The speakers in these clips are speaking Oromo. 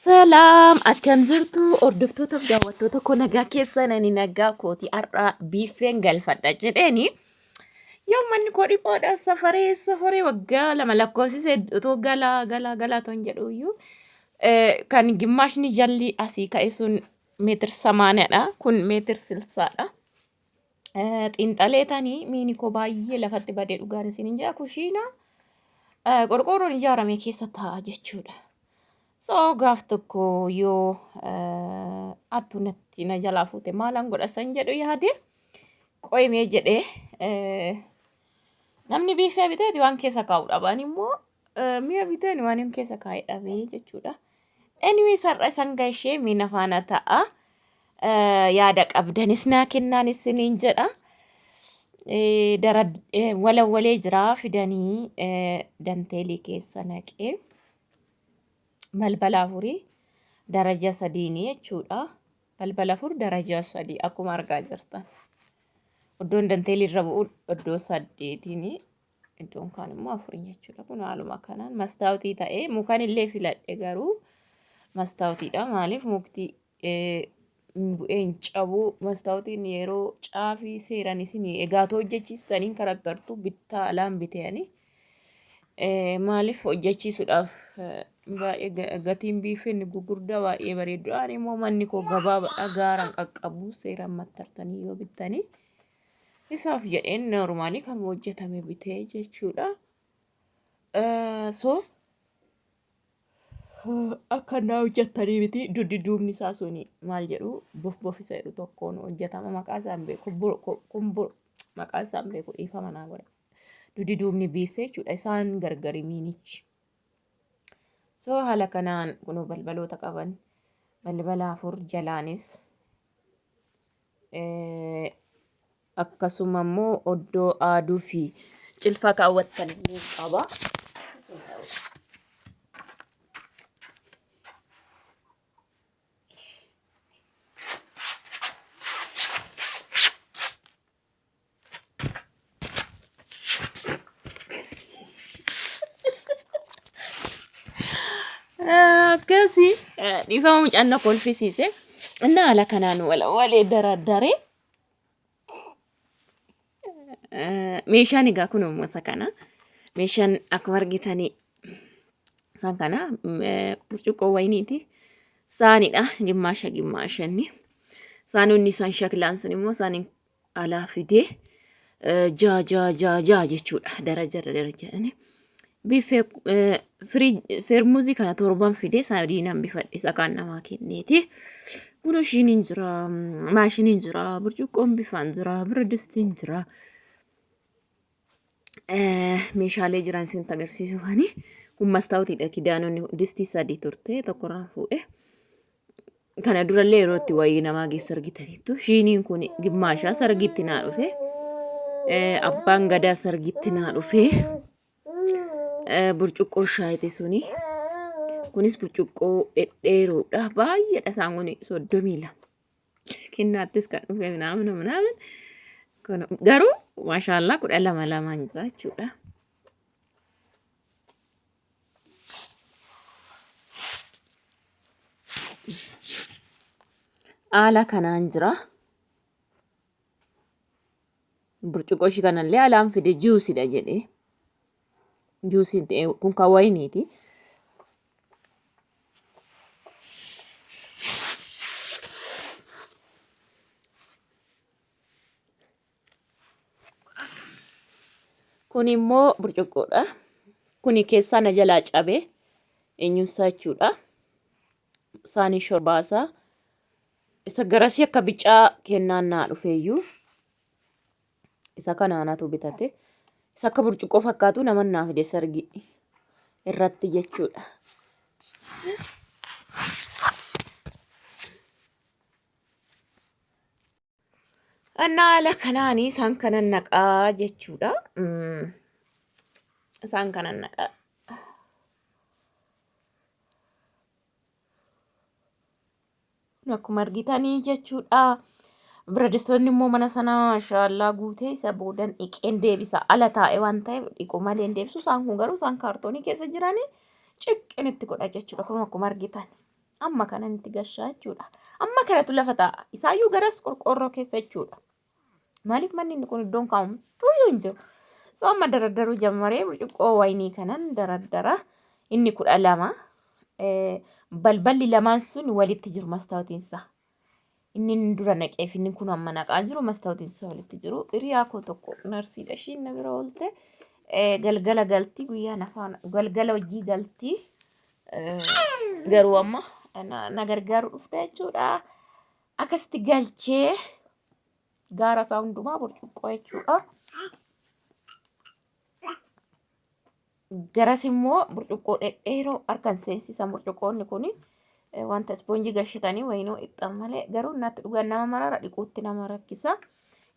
Salaam, akkam jirtu hordoftoota fi daawwattoota koo? Nagaa keessan? Ani nagaa kooti. Har'a biiffeen galfadha jedheeni. Yoo manni koo dhiphoodha, safaree safaree waggaa 2 lakkoofsise otoo galaa galaa galaa ton jedhu iyyuu kan gimmaashni jalli asii ka'e sun meetir 80dha, kun meetir 60dha. Xiinxalee tanii miini koo baay'ee lafatti badee, dhugaan isin hin jira, kushiina qorqoorroon ijaarame keessa taa'a jechuudha. So gaaf tokko yoo attu natti na jalaa fuute maalan godha san jedhu yaade, qoyimee jedhee namni biifee biteeti waan keessa kaa'u dhaban immoo mi'a biteen waan hin keessa kaa'e dhabee jechuudha. Anyway, sar'a sangaa ishee miina faana ta'a. Yaada qabdanis naa kennaan isiniin jedha. Dara walawwalee jira, fidanii danteelii keessa naqee, balbala afurii daraja sadiini jechuudha. Balbala afur daraja sadii akkuma argaa jirtan. Iddoon danteelii irra bu'u iddoo saddeetiini. Iddoon kaan immoo afurii jechuudha. Kun haaluma kanaan mastaawutii ta'ee mukan illee filadhe, garuu mastaawutiidha. Maaliif? Mukti bu'ee hin cabu. Mastaawutiin yeroo caafii seeran isin egaatoo hojjechiistaniin karaggartu bittaa alaan bitanii. Maaliif hojjechiisuudhaaf baay'ee gatiin biifeen gugurdaa baay'ee bareeddu. Ani immoo manni koo gabaabaadha, gaaraan qaqqabu seeraan mattartanii yoo bittanii. Isaaf jedheen noormaalii kan hojjetame bitee jechuudha. So akka naa hojjettanii miti, duddi duubni isaa suni maal jedhu, bof bofisa jedhu tokkoon hojjetama, maqaa isaa hin beeku, kumbur maqaa isaa hin beeku, dhiifama naa godha. Duddi duubni biiffee jechuudha, isaan gargari miinichi. So haala kanaan kunoo balbaloota qaban, balbala afur jalaanis akkasuma immoo oddoo aaduu fi cilfaa kaawwattan illee qaba. Akkasi dhiifama, mucaan na kolfisiise. Inni haala kanaan wal walee daradaree meeshaan egaa kun immoo isa kana. Meeshaan akkuma argitanii isaan kana burcuqqoo wayiniiti. Saanidha, gimmaasha gimmaasha inni. Saanonni isaan shaklaan sun immoo isaaniin alaa fidee jaa jaa jaa jaa jechuudha. Daraja darajaadhaan. Biffee firii feermuzii kana torban fidee sadii nan bifadhe, isa kaan namaa kenneeti. Kun ishiin jira, maashiniin jira, burcuqqoon bifaan jira, biradistiin jira. Meeshaalee jiran isinitti agarsiisuufani. Kun mastaawutiidha. Kidaanonni distii sadii turte, tokkorraan fuudhe. Kana durallee yeroo itti wayii namaa geessu argitaniittu. Shiiniin kun gimmaashaa sargiitti naa dhufe. Abbaan gadaa sargiitti naa dhufe. Burcuqqoo shaayiti suni. Kunis burcuqqoo dhedheeroodha. Baay'eedha isaan kun, 32. Kennaattis kan dhufe minaamin minaamin. Kun garuu maashaallaa 12 lamaan jira jechuudha. Haala kanaan jira. Burcuqqoo ishii kanallee alaan fide, juusidha jedhee. Juusiin ta'e kun kan wayiniiti. Kun immoo burcuqqoodha. Kuni keessaa na jalaa cabe, eenyuunsaa jechuudha. Saanii shorbaasaa. Isa garasii akka bicaa kennaan naa dhufeeyyuu. Isa kana anatu bitate. Isa akka burcuqqoo fakkaatu nama naa fide sargii irratti jechuudha. Annaa haala kanaan isaan kanan naqaa jechuudha. Isaan kanan naqaa. Akkuma argitanii jechuudha. Biradistoonni immoo mana sana mashaallaa guutee, isa boodan dhiqeen deebisa. Ala taa'e waan ta'eef dhiqu malee hin deebisu. Isaan kun garuu isaan kaartoonii keessa jiranii ciqqin itti godha jechuudha. Kun akkuma argitan. Amma kanan itti gashaa jechuudha. Amma kanatu lafa taa'a. Isaayyuu garas qorqoorroo keessa jechuudha. Maaliif manni inni kun iddoon kaa'umtuu hin jiru. So amma daraddaruu jammaree burcuqqoo wayinii kanan daraddara. Inni 12. Balballi lamaan sun walitti jiru mastaawotiinsa. Inni inni dura naqee fi inni kun amma naqaa jiru mastaawotiinsa walitti jiru. Hiriyaa koo tokko narsiidha ishiin na bira oolte. Galgala galti guyyaa nafaan galgala hojii galti. Garuu amma na gargaaru dhufte jechuudha. Akkasitti galchee gaara isaa hundumaa burcuqqoo jechuudha. Garas immoo burcuqqoo dhedheeroo harkan seensisan burcuqqoonni kun wanta ispoonjii gashitanii wayinuu ixxan malee garuu natti dhugan nama marara dhiquutti nama rakkisa.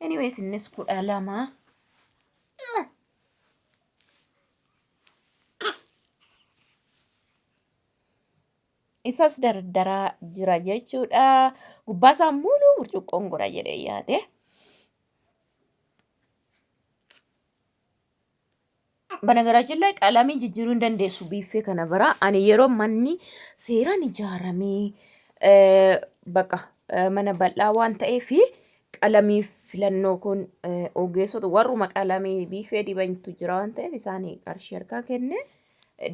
Anyways innis 12. Isas dardaraa jira jechuudha. Gubbaa isaa muluu burcuqqoon godha jedhee yaade. Banagaraachin ላይ qalamii jijjiiruu hin dandeessu biiffee kana bira. Ani yeroo manni seeraan ijaaramee bakka mana bal'aa waan ta'eef qalamii filannoo kun ogeessota warruma qalamii biiffee dibantu jira waan ta'eef isaanii qarshii harkaa kenne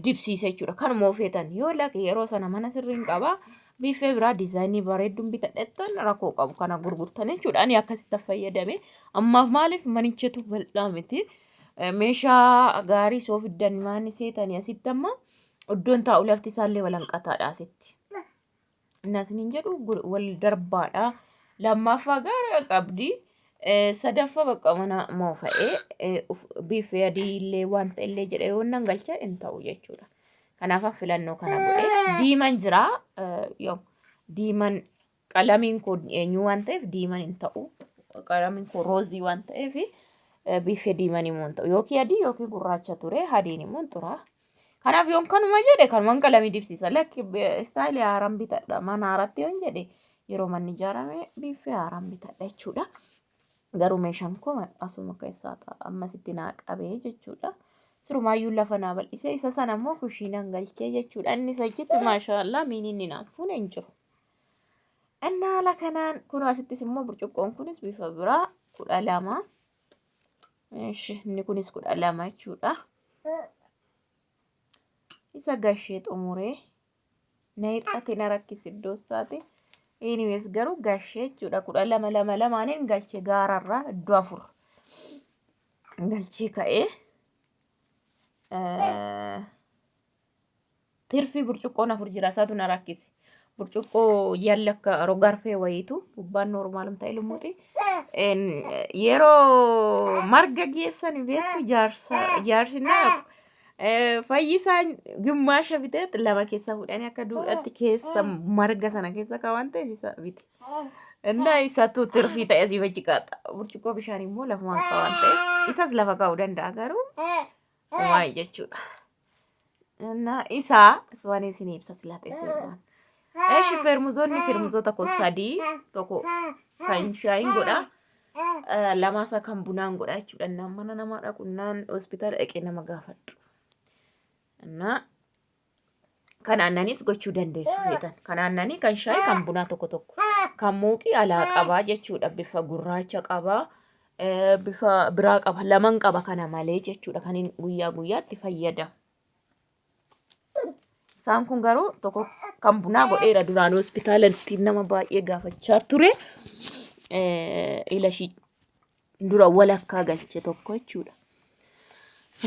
dibsiisa jechuudha. Kanuma ofeetan yoo lake yeroo sana mana sirriin qaba biiffee biraa diizaayinii bareedduun bitadhettan rakkoo qabu kana gurgurtan jechuudha. Ani akkasitti fayyadame ammaaf maaliif manichatu bal'aa miti. Meeshaa gaarii soo fiddan maani seetanii asitti amma iddoon taa'u lafti isaallee walanqataadha asitti. Innaa isiniin jedhu wal darbaadha. Lammaffaa gaara qabdi. Sadaffaa bakka mana moofa'ee biiffee adii illee waan ta'e illee jedhee yoo nan galcha hin ta'u jechuudha. Kanaaf filannoo kana godhe. Diiman jira. Yoo diiman qalamiin koo eenyu waan ta'eef diiman hin ta'u. Qalamiin koo roozii waan ta'eef biiffee diiman immoo hin ta'u. Yookiin adii yookiin gurraacha ture. Adiin immoo hin xuraa. Kanaaf yoon kanuma jedhe kanuman qalamii dibsiisa. Lakki istaayilii haaraan bitadha. Mana haaratti yoon jedhe yeroo manni ijaarame biiffee haaraan bitadha jechuudha. Garuu meeshaan koo asuma keessaa ta'a. Ammasitti naa qabee jechuudha. Sirumaayyuu lafa naa bal'isee isa sana immoo kushiinaan galchee jechuudha. Inni achitti maashaallah miin inni naan fuune hin jiru. Inni haala kanaan kun asittis immoo burcuqqoon kunis bifa biraa 12. Inni kunis 12 jechuudha. Isa gashee xumuree na hir'ate na rakkise iddoo isaati. Anyways garuu gashee jechuudha 12 lama lamaaniin galchee gaararraa iddoo afur galchee ka'ee Tirfii burcuqqoon afur jira isaatu na rakkise. Burcuqqoo yalla akka rogarfee wayiitu gubbaan noormaalum ta'e lumuuxi. Yeroo marga geessan beektu jaarsa jaarsi na fayyisaan gimmaasha bitee lama keessa fuudhanii akka duudhatti keessa marga sana keessa kaawwan ta'eef isa bite. Innaa isatu tirfii ta'e asii fachi kaata. Burcuqqoo bishaan immoo lafumaan kaawwan ta'eef isas lafa kaa'uu danda'a garuu waa'ee jechuudha. Na isaa waan isin ibsa silaa ta'e sirnaan. Eshi feermuzoonni feermuzoota koo sadii tokko kan shaayiin godha. Lamaasaa kan bunaan godha jechuudha. Naan mana namaa dhaqu naan hospitaala dhaqee nama gaafadhu. Na kan aannanis gochuu dandeessu feetan. Kan aannanii kan shaayii kan bunaa tokko tokko. Kan muuqii alaa qabaa jechuudha. Bifa gurraacha qabaa. Bifa biraa qaba. Laman qaba kana malee jechuudha. Kan inni guyyaa guyyaatti fayyadamu. Isaan kun garuu tokko kan bunaa godheera duraan hospitaalatti nama baay'ee gaafachaa ture. Ilashii dura walakkaa galche tokko jechuudha.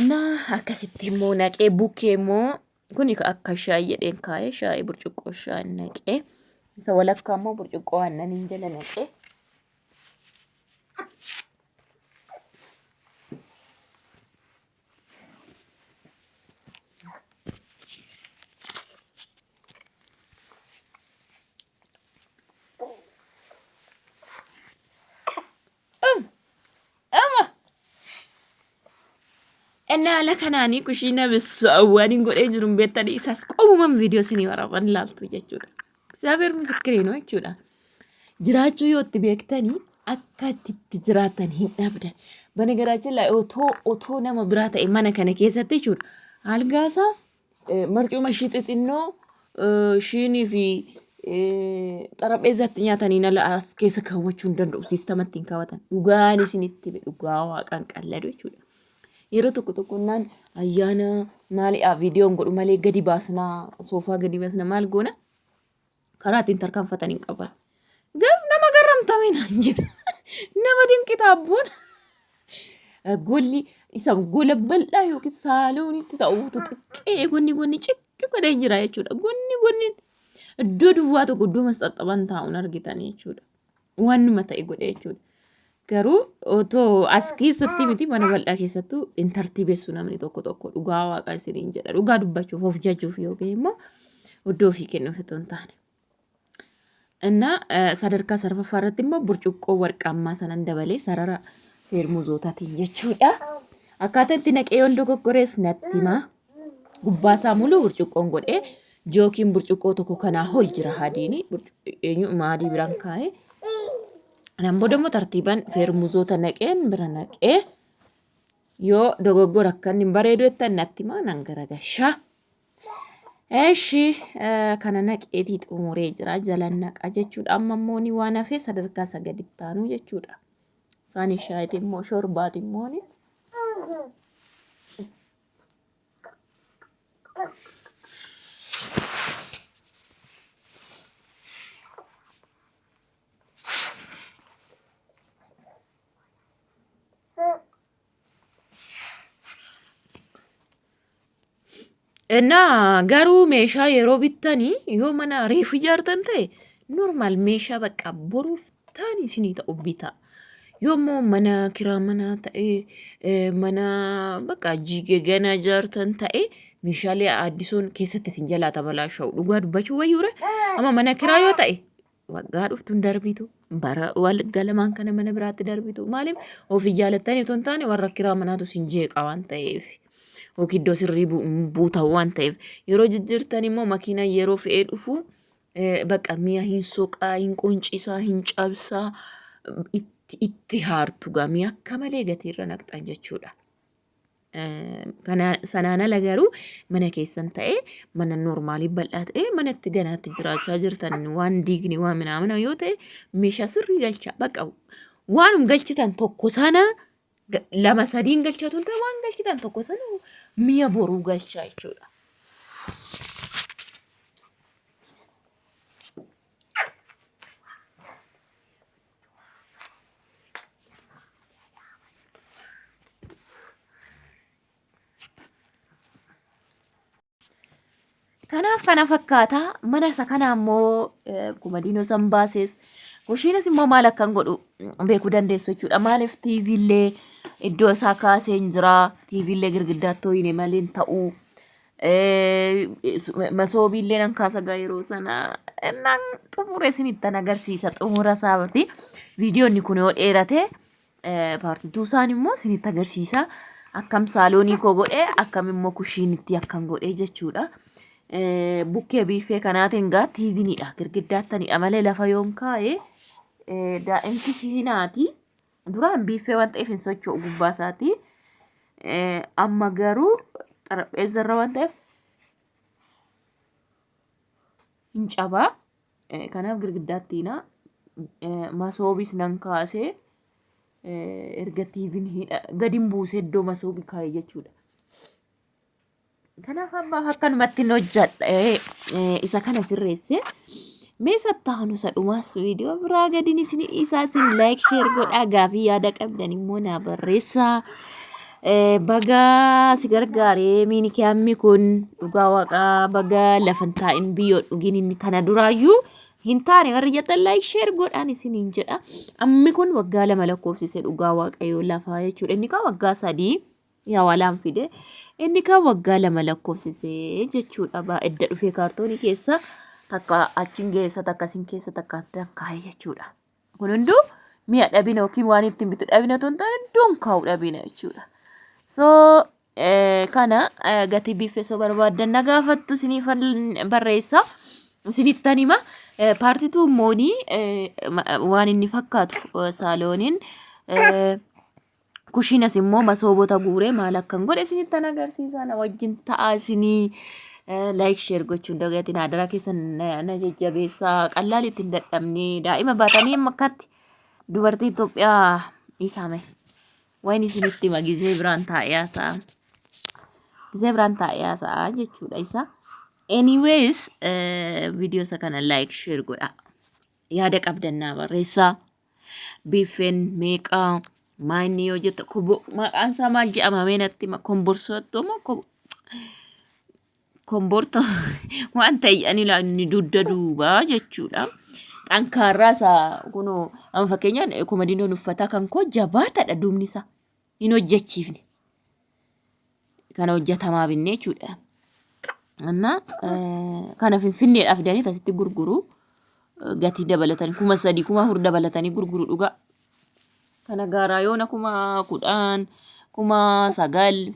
Innaa akkasitti immoo naqee bukkee immoo kun akka shaayii jedheen kaa'ee shaayii burcuqqoo shaayii naqee isa walakkaa immoo burcuqqoo aannaniin jala naqee. Inni haala kanaanii kushiina bissu awwaaniin godhee jiru hin beektanii isas qomuman viidiyoo isinii waraaban ilaaltu jechuudha. እግዚአብሔር ምስክሬ ነው jechuudha. Jiraachuu yoo itti beektanii akka itti jiraatan hin dhabdan. Banagaraachin laa otoo nama biraa ta'e mana kana keessatti jechuudha. Algaasaa marcuma ishii xixinnoo shiinii fi xarapheezzaatti nyaataniin ala as keessa kaawwachuu hin danda'u. Siistama ittiin kaawwatan. Dhugaan isinitti hime dhugaa waaqaan qalladu jechuudha. Yeroo tokko tokko naan ayyaana maaliidhaa viidiyoon godhu malee gadi baasnaa soofaa gadi baasna maal goona karaa ittiin tarkaanfatan hin qaban. Garuu nama garramtame naan jedha. Nama dinqita abboon. Golli isa gola bal'aa yookiin saaloonitti ta'uutu xiqqee gonni gonni ciqqi godhee jira jechuudha. Gonni gonni iddoo duwwaa tokko iddoo masxaxxaban taa'uun argitan jechuudha. Waanuma ta'e godhe jechuudha. Garuu otoo as keessatti miti mana bal'aa keessattuu hin tartiibessu namni tokko tokko dhugaa waaqa isiniin jedha. Dhugaa dubbachuuf of jajuuf yookiin immoo iddoo ofii kennuuf otoo hin taane. Innaa sadarkaa sarfaffaa irratti immoo burcuqqoo warqaammaa sanan dabalee sarara feermuzootaatiin jechuudha. Akkaataa itti naqee yoon dogoggorees natti himaa. Gubbaa isaa muluu burcuqqoon godhee jookiin burcuqqoo tokko kanaa ol jira hadiini eenyu maadii biraan kaa'ee. Kanaan booda immoo tartiibaan feermuzoota naqeen bira naqee yoo dogoggora akka inni hin bareedu jettan natti himaa nan garagashaa. Eshi kana naqeetii xumuree jira jalan naqa jechuudha. Amma immoo ni waan hafee sadarkaa isa gaditti aanu jechuudha. Isaanii shaayiti immoo shorbaati immoo ni. Innaa garuu meeshaa yeroo bittanii yoo mana reefu ijaartan ta'e normaal meeshaa bakka boruuf ta'an isinii ta'u bitaa. Yoo immoo mana kiraa manaa ta'e mana bakka jigee gana ijaartan ta'e meeshaalee addisoon keessatti isin jalaa tabalaasha'u dhugaa dubbachuu wayyuure amma mana kiraa yoo ta'e Waggaa dhuftu hin darbitu. Bara waggaa lamaan kana mana biraatti darbitu. Maaliif ofii jaalattanii otoo hin taane warra kiraa manaatu isin jeeqa waan ta'eef. Yookiin iddoo sirrii buutan waan ta'eef. Yeroo jijjiirtan immoo makiinaan yeroo fe'ee dhufu bakka mi'a hin soqaa, hin quncisaa, hin cabsaa itti haartu gaa mi'a akka malee gatiirra naqxan jechuudha. Kana sanaan ala garuu mana keessan ta'ee mana noormaalii bal'aa ta'ee mana itti ganaatti jiraachaa jirtan waan diigni waan minaamina yoo ta'e meeshaa sirrii galchaa bakka waanum galchitan tokko sana lama sadiin galchatu hin ta'e waan galchitan tokko sana mi'a boruu galchaa jechuudha. Kanaaf kana fakkaata mana isa kana immoo kumadiinoo san baases kushiinas immoo maal akkan godhu beekuu dandeessu jechuudha. Maaliif TV illee iddoo isaa kaasee hin jira. TV illee girgiddaatti hooyine malee hin ta'u. Masoobii illee nan kaasa gaa yeroo sana nan xumure isinittan agarsiisa xumura isaati. Viidiyoonni kun yoo dheerate paartituu isaan immoo isinitti agarsiisa. Akkam saaloonii koo godhee akkam immoo kushiinitti akkam godhee jechuudha. Bukkee biiffee kanaatiin gaa tiiviinidha girgiddaattanidha malee lafa yoon kaa'e daa'imti siinaati. Duraan biiffee waan ta'eef hin socho'u gubbaa isaati. Amma garuu xarapheezza irra waan ta'eef hin cabaa. Kanaaf girgiddaatti hiina. Masoobis nan kaasee erga tiiviin gadi hin buusee iddoo masoobii kaa'e jechuudha. Kanaaf amma akkanumatti hin hojjedha. Isa kana sirreesse. Mee sattaanu isa dhumaas viidiyoo biraa gadiin isin dhiisaa isin like share godhaa gaafii yaada qabdan immoo naa barreessaa. Baga si gargaaree miinikiyaammi kun dhugaa waaqaa baga lafa hin taa'in biyyoo dhugin inni kana duraayyuu hin taane warri jettan like share godhaan isiniin jedha. Ammi kun waggaa 2 lakkoofsise dhugaa waaqayyoo lafaa jechuudha. Inni kaan waggaa 3. Yaa walaan fide. Inni kaan waggaa 2 lakkoofsise jechuudha. Ba edda dhufee kaartoonii keessa takka achiin geessa takka isin keessa takka addan kaa'e jechuudha. Kun hunduu mi'a dhabina yookiin waan ittiin bitu dhabina otoo hin taane iddoon kaa'u dhabina jechuudha. So kana gatii biffee soo barbaaddan na gaafattu isiniif barreessa. Isinittan hima. Paartituu immoonii waan inni fakkaatu saalooniin Kushiinas immoo masoobota guuree maal akkan godhe isinittan agarsiisa na wajjin ta'aa isinii. Like share gochuun dagatiin adaraa keessan na jajjabeessaa. Qallaali ittiin dadhabnee daa'ima baatanii amma akkatti dubartii Itoophiyaa isaame. Waan isinitti hima gizee biraan taa'ee haasa'a. Gizee biraan taa'ee haasa'a jechuudha isa. Anyways, viidiyoo isa kana like share godhaa. Yaada qabdan naa barreessaa. Biiffeen meeqaa maayinni yoo jettu maqaan isaa maal jedhama mee natti hima komborsootto moo komborto waan ta'e jedhanii inni dugda duubaa jechuudha. Xankaarraa isaa kunoo amma fakkeenyaan komadiinoon uffataa kan koo jabaataadha duubni isaa hin hojjechiifne. Kana hojjetamaa binne jechuudha. Anna kana Finfinneedhaa fidanii asitti gurguru gatii dabalatanii 3000 4000 dabalatanii gurguru dhugaa. Kana gaaraa yoona 10,000 9,000.